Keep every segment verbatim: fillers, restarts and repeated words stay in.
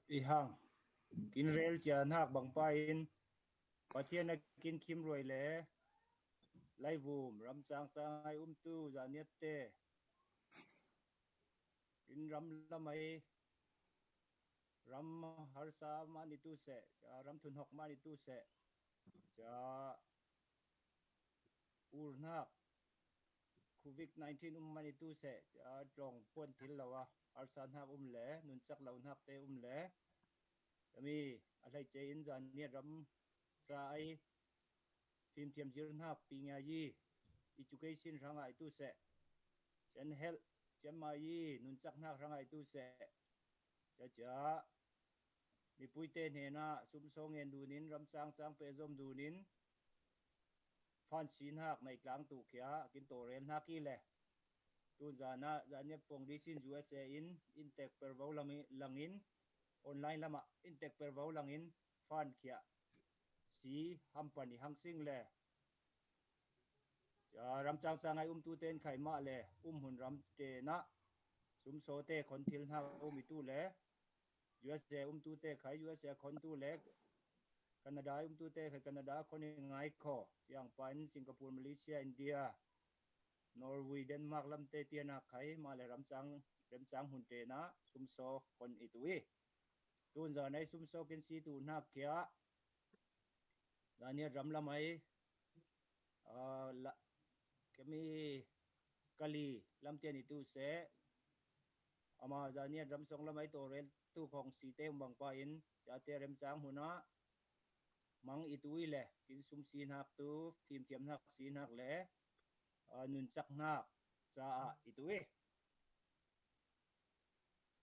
I hang kin rel cia hnak bangpa in Pathian a kin khim ruai le laivum ramcang cangai umtu zaniatte in ram lamai ram harsa mah ni tu seh, cia ram thunhok mah ni tu seh, cia urhnak covid nineteen um mah ni tu seh, cia tlawng puan thil lo a harsa hnak um le nuncak lo hnak te um le, cami a hleice in zaniat ram ca ai fimthiam zir hnak pi ngai i, education hrang ai tu seh, cian helh cian mai i nuncak hnak hrang ai tu seh, cia cia mipuite hnenah sumsaw ngen dunin ramcang cang pehzom dunin fansi hnak nei tlang tu khia kin tawrel hnak i le tunzanah zaniat fong disin U S A in intek pervo langin online lamah intek pervo langin fan khia si hampan i hang sing le, cia ramcang cangai umtu ten khai mah le um hun ram tenah sumsawte khon thil hna um i tu le U S A umtu te khai U S A khon tu le Canada umtu te khai Canada khon i ngai kho. Ciang pan Singapore, Malaysia, India, Norway, Denmark lamte tianak khai mah le ramcang remcang hun tenah sumsaw khon i tu i tunzanai sumsaw kin si tu hnak khia zaniat ram lamai, aa, la, kami kali lamtian i tu seh, ama zaniat ramsong lamai tawrel tu khong si te um bangpa in ciate remcang hunah mang i tu i le kin sum si hnak tu fimthiam hnak si hnak le, aa, nuncak hnak caah i tu i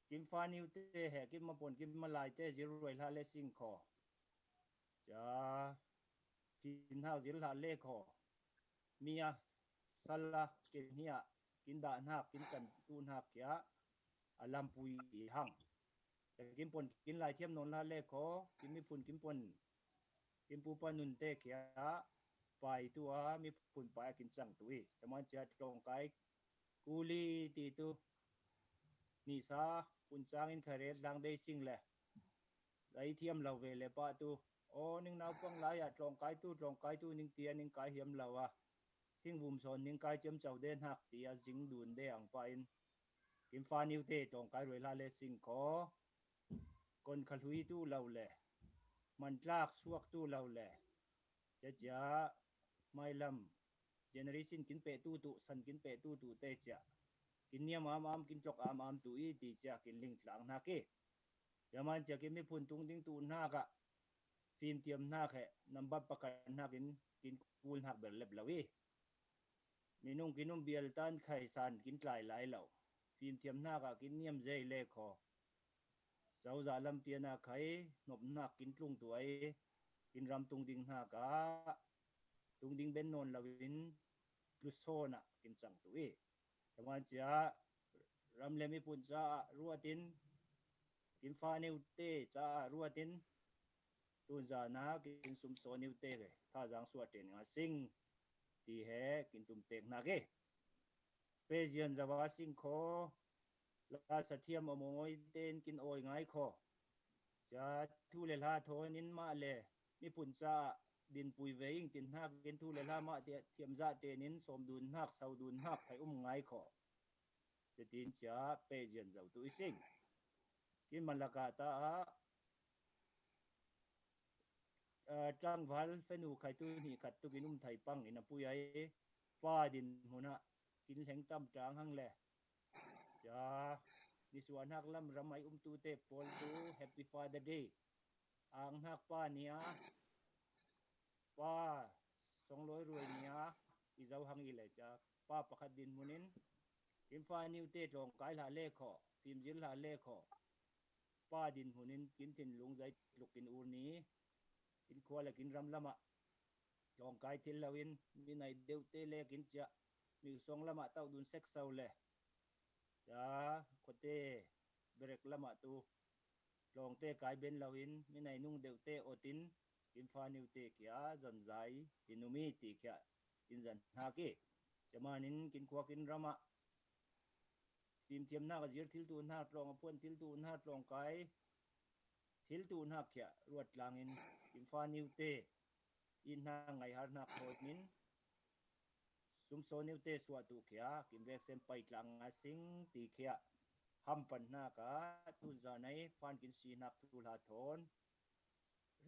kin fa niu te he kin mapon kin malai te zir ruai hlah le sing kho. Cia fim hnak zir hlah le kho. Mi a sal a kin hi ah kin dah hnak kin can tu hnak khia a lampui i hang. Cia kin pon kin lai thiam nawn hlah le kho. Kin miphun kin pon kin pupa nun te khia pai tu a miphun pai a kin cang tu i. Cia man cia tlawngkai kuli ti tu nisa puncang in kharel hlang dei sing le lai thiam lo ve le pah tu aw ning naupang lai ah tlawngkai tu tlawngkai tu ning tia ning kai hiam lo a thingvum sawn ning kai ciamco de hnak tia zing dun de ang pah in kin fa niu te tlawngkai ruai hlah le sing kho. Kon kha hlui tu lo le mantlak suak tu lo le cia cia mailam generation kin peh tu tu san kin peh tu tu te cia kin niam am am kin tlok am am tu i ti cia kin ling tlang hnak i. Cia man cia kin miphun tung ding tu hnak ah fimthiam hnak he nambat pakhat hnak in kin kul hnak ber lep lo i. Minung kin um bial tan khai san kin tlai lai lo. Fimthiam hnak ah kin niam zei le kho. Cozah lam tian ah khai nop hnak kin tlung tu ai kin ram tung ding hnak ah tung ding ben nawn lo in tlusawn ah kin cang tu i. Cia man cia ram le miphun caah ruat in kin fa niu te caah ruat in tunzan ah kin sumsaw niu te thazaang suah ṭen nga sing ti he kin tum tek hnak i. Pezian zava sing kho. Lasa thiam a mawi tein kin awi ngai kho. Cia thu le hla thawn in mah le miphun caah dinpui ve ing tin hnak in thu le hla mah thiam zah tein in sawm dun hnak, sau dun hnak khai um ngai kho. Cia tin cia pezian zo tu i sing. Kin man lakah ta ah tlangval fenu khaitu hnih khat tukin um thai pang in a pui ai pa din hmun ah kin hleng tam ṭang hang le cia nisuah hnak lam ram ai umtu te pawl tu Happy Father Day, ang hnak pa ni a pa songlawi ruai ni a i zo hang i le cia pa pakhat din hmun in kin fa niu te tlawngkai hlah le kho, fimzir hlah le kho. Pa din hmun in kin thinlung zei tluk kin ur ni. Kin khua le kin ram lamah tlawngkai thil lo in mi nai deuh te le kin ciah mi song lamah tauh dun sek so le cia khuate berek lamah tu tlawngte kai ben lo in mi nai nung deuh te awt in kin fa niu te kia zonzai in um i ti kia kin zan hnak i. Cia man in kin khua kin ram ah fimthiam hnak a zir thil tu hnak tlawng a phuan thil tu hnak tlawngkai thil tuh hnak khia ruat tlangin, kin fa niute, i hna ngaihar hnak hawi min, sumsaw niute suah tuh khia, kin vek sem pai tlang a sing ti khia, hampan hnak ah tun zan ei fan kin si hnak thuhla thawn,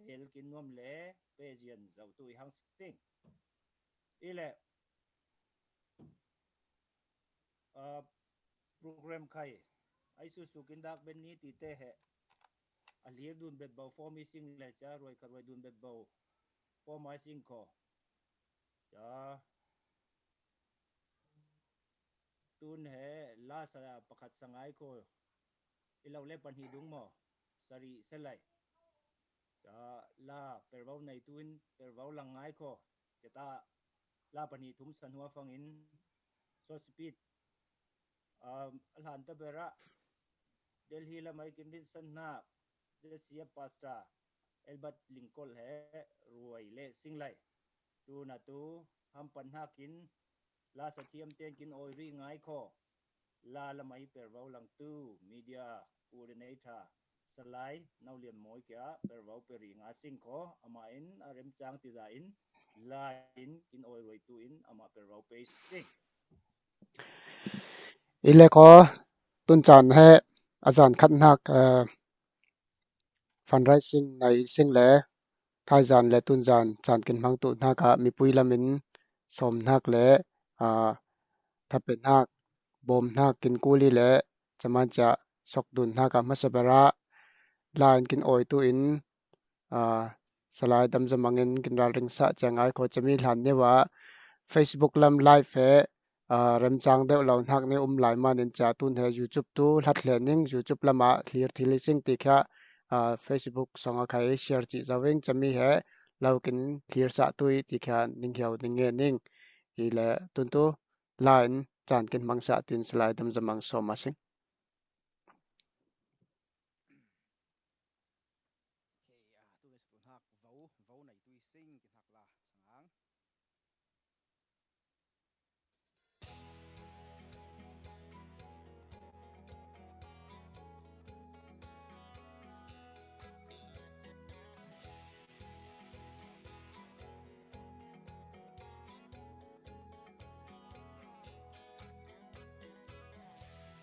rel kin nuam le pezian zoh tuh i hang sing. I le, ah, program khai, ai su su kin dak ben ni ti te he, a hlir dun bet bo form i sing le cia, ruai kha ruai dun bet bo form a sing kho. Cia, tun he la sa pakhat sa ngai kho. I lo le pahnih dung maw? Sarih sa lai. Cia la pervo nei tu in pervo lang ngai kho. Cia ta la pahnih thum sa hnuah fangin so speed, um, a hlan ta berah Delhi lam ai kin rinsan hnak J C F Pastor Albert Lingkol he ruai le sing lai. Tun a tu hampan hnakin la sa thiam ten kin awi rih ngai kho. La lam ai pervo lang tu media coordinator Salai Naulian Mawi kia pervo pe rih nga sing kho, amah in a remcang ti za in la in kin awi ruai tu in amah pervo pe sing. I le kho, tun caan he a zan khat hnak, eh, fundraising nei sing le thaizan le tunzan caan kin hmang tuh hnak ah mipui lam in sawm hnak le, ah, thape hnak, bawm hnak kin kuli le caman cia sok dun hnak ah hmasa berah la in kin awi tu in, ah, Salai Dam Za Mang in kin ralring sah cia ngai kho. Cami hlan neu ah Facebook lam live he, ah, remcang deuh lo hnak ni um lai man in cia tun he YouTube tu hlat hle ning, YouTube lam ah hlir thil i sing ti khia, ah, Facebook song a khai share cih zo ing. Cami he lo kin hlir sah tu i ti khia ning hiau ning nge ning. I le tun tu la in caan kin hmang sah tu in Salai Dam Za Mang sawm a sing. Okay, ah, tu le sa tu hnak vo, vo nei tu i sing kin hak la sa ngang.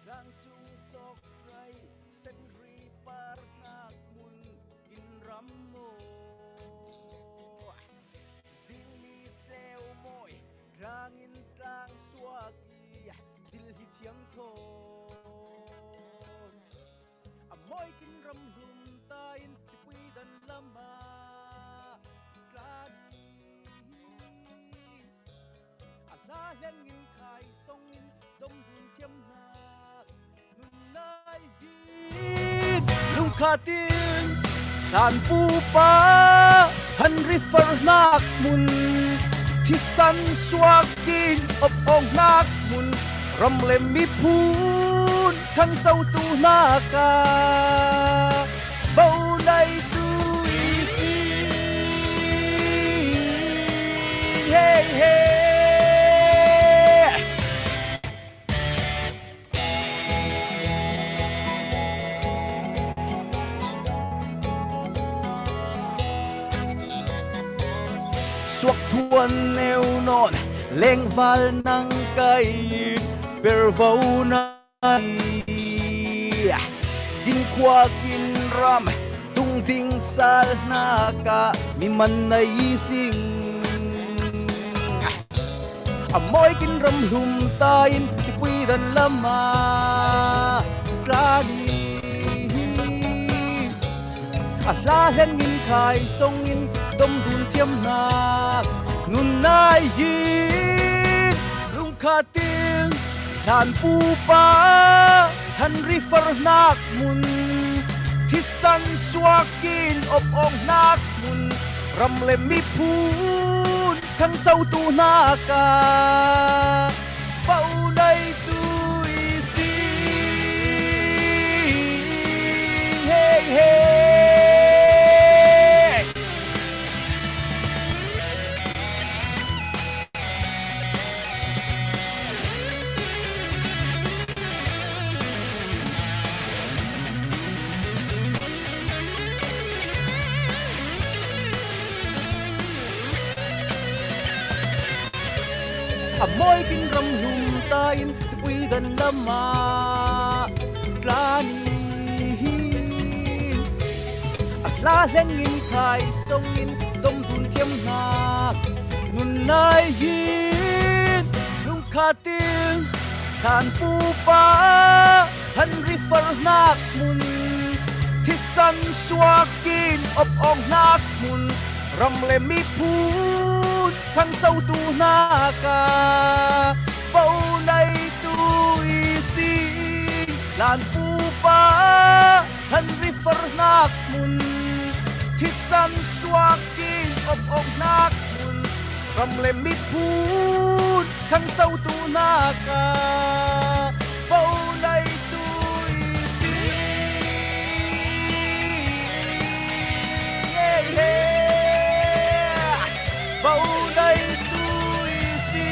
Tlang cung sawk rai, senri par hnak mun in ram maw? Zingli tleu mawi, tlang in tlang suak i, zil hi thiam thawn. A mawi kin ram hlum ta in tipui dan lam ah tlan i, a hla hleng in khai song in dom dun thiam hnak nun nai hi. Lungkhat in hlan pupa han ri far hnak mun, thisan suak in op awng hnak mun, ram le miphun khangsotu hnak ah vo nei tu i si. Hei, hei. Suak thuan neu nawn, lengval nang kai in pervo na i, din khua kin ram tung ding sal hnak ah mi man nei sing. A mawi kin ram hlum ta in tipui dan lam ah tlan i, a hla hleng in khai song in dom dun thiam hnak nun nai hi. Lungkhat in hlan pupa han ri far hnak mun, thisan suak in op awng hnak mun, ram le miphun khangsotu hnak ah vo nei tu i si. Hei, hei. A mawi kin ram hlum ta in, tupui dan lama tla ni hin. A tla hlengin khai songin, dom dun thiam hna nun nai hin. Lungkhat in, thlan pupa han rifar hnak hmun, thisan suak in op awng hnak hmun, ram le miphun khangsotu hnak a, bo neitu i si. Thlan pupa han rifar hnak hmun, thisan suak in op awng hnak hmun, ram le miphun khangsotu hnak a, bo neitu i si. He, he. Bo neitu i si.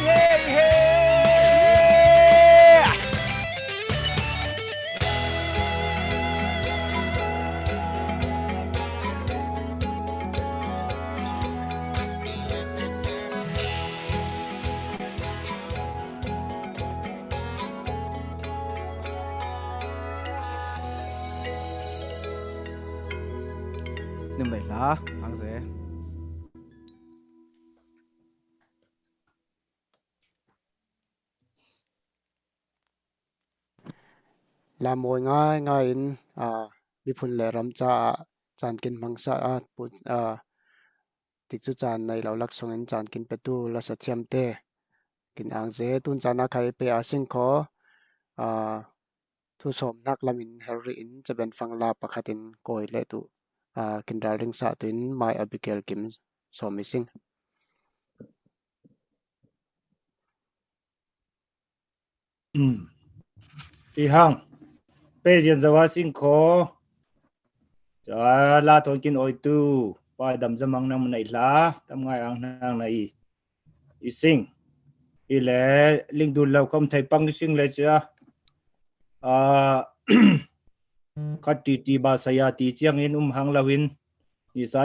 He, he. Numei hla, Angze. Lam mawi ngaingai in, aa, miphun le ram caah caan kin hmangsa, aa, pu-, aa, tikcu caan nei lo laksawng in caan kin petu lasa thiamte kin angze tun caan a khai pe a sing kho, aa, thu sawm hnak lam in her rih in caben fangla pakhat in kawi le tu, aa, kin ralring sah tu in Mai Abigail Kim sawm i sing. Um. Ti hang. Pe zian zo a sing kho. Ca la thawn kin awi tu. Pa dam zamang nang na i hla. Tam ngai ang nang na i. I sing. I le ling dun lo khom thei pang i sing le cia. Aa, khat ti ti ba saya ti ciang in um hang lo in. Ni sa